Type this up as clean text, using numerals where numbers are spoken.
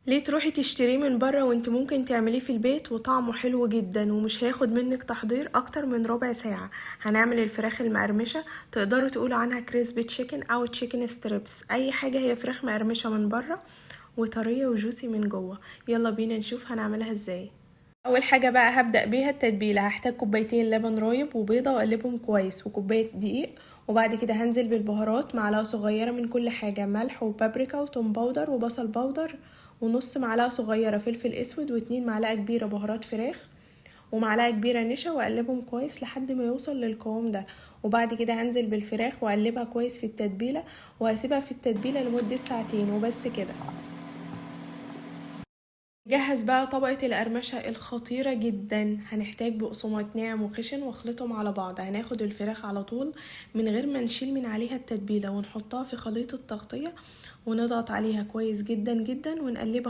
ليه تروحي تشتريه من بره وانت ممكن تعمليه في البيت وطعمه حلو جدا ومش هياخد منك تحضير اكتر من ربع ساعة؟ هنعمل الفراخ المقرمشة، تقدروا تقولوا عنها crispy chicken او chicken strips، اي حاجة. هي فراخ مقرمشة من بره وطرية و juicy من جوه. يلا بينا نشوف هنعملها ازاي. اول حاجة بقى هبدأ بيها التتبيلة. هحتاج كوبايتين لبن رايب وبيضة واقلبهم كويس وكوباية دقيق، وبعد كده هنزل بالبهارات، معلقة صغيرة من كل حاجة، ملح وبابريكا وتوم powder وبصل powder ونص معلقة صغيرة فلفل اسود واتنين معلقة كبيرة بهارات فراخ ومعلقة كبيرة نشا، واقلبهم كويس لحد ما يوصل للقوام ده. وبعد كده هنزل بالفراخ واقلبها كويس في التتبيلة، وهسيبها في التتبيلة لمدة ساعتين وبس كده. جهز بقى طبقة القرمشة الخطيرة جدا. هنحتاج بقسماط ناعم وخشن واخلطهم على بعض. هناخد الفراخ على طول من غير ما نشيل من عليها التتبيلة ونحطها في خليط التغطية ونضغط عليها كويس جدا جدا ونقلبها.